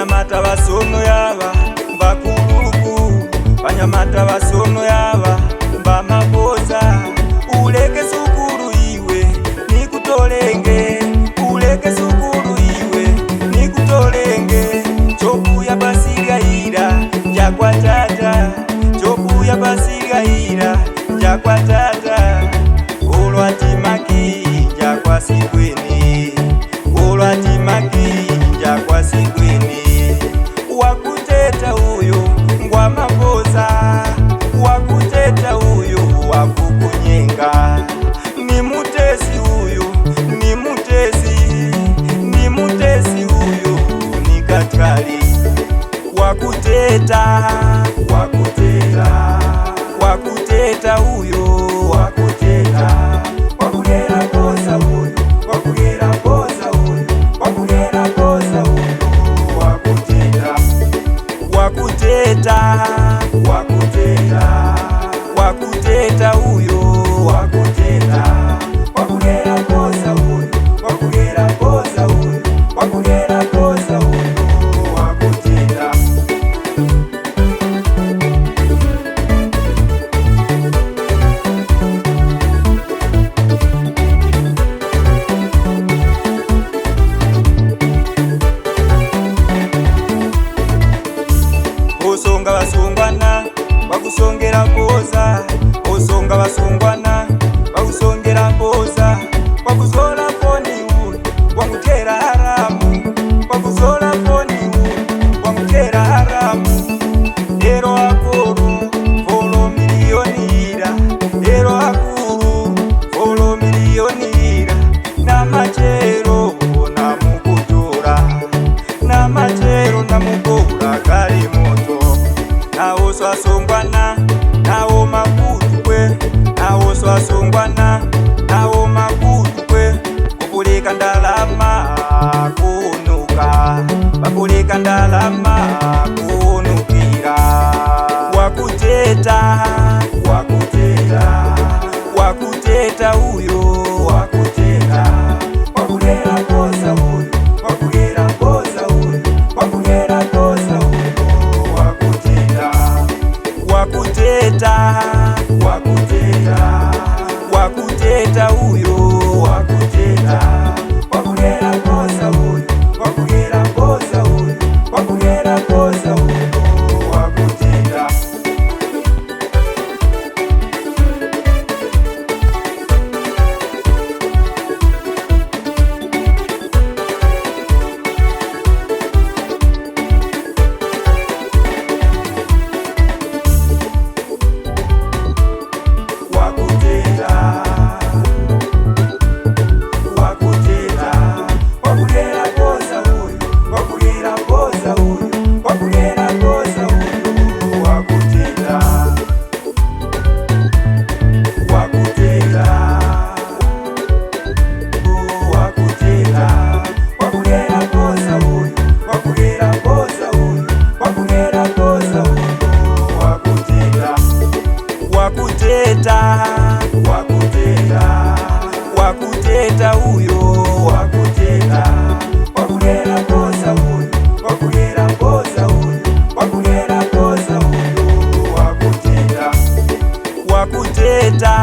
Banyamata basono yaba bakuluku, banyamata basono yaba bamaboza. Uleke sukulu iwe nikutolenge, uleke sukulu iwe nikutolenge. Chokuya basigaira jakwa tata, chokuya basigaira jakwa tata. Olwatimaki jakwa sikweni, olwatimaki jakwa sikweni. Wakuteta uyo ngwa maboza, wakuteta uyo wakukunyenga. Ni mutesi uyo, ni mutesi, ni mutesi uyo ni katrali. Wakuteta, wakuteta, wakuteta uyo, wakuteta. Wakugera kosa uyo, wakugera kosa uyo, wakugera kosa uyo, wakuteta. Wakuteta, wakuteta, wakuteta uyo, wakuteta. Wakugera kosa uyo, wakugera kosa uyo, wakugera kosa uyo, wakuteta. Osonga basungwana bakusongera mpoza, osonga basungwana bakusongera mpoza. Wakuzola foni uyu wangutera haramu, wakuzola foni uyu wangutera haramu. Ero akuru folo milioni ira, ero akuru folo milioni ira. Namachero namukutura, namachero namukura kali moto. Nawo swasongwana nawo makutukwe, nawo swasongwana nawo makutukwe. Kupulika ndalama kunuka, bakulika ndalama kunukira. Wakuteta, wakuteta, wakuteta uyo, wakuteta. Wakugera kosa uyo, wakugera kosa uyo, wakugera kosa uyo, wakuteta. Wakuteta, wakuteta, wakuteta uyo, wakuteta. Wakugera kosa uyo, wakugera kosa uyo, wakugera kosa uyo, wakuteta. Wakuteta, wakuteta, wakugera kosa uyu, wakugera kosa uyu, wakugera kosa uyu, wakuteta. Wakuteta, wakuteta, wakugera kosa uyu, wakugera kosa uyu, wakugera kosa uyu, wakuteta. Wakuteta, wakuteta, wakuteta uyo, wakuteta. Wakugera kosa uyo, wakugera kosa uyo, wakugera kosa uyo, wakuteta. Wakuteta,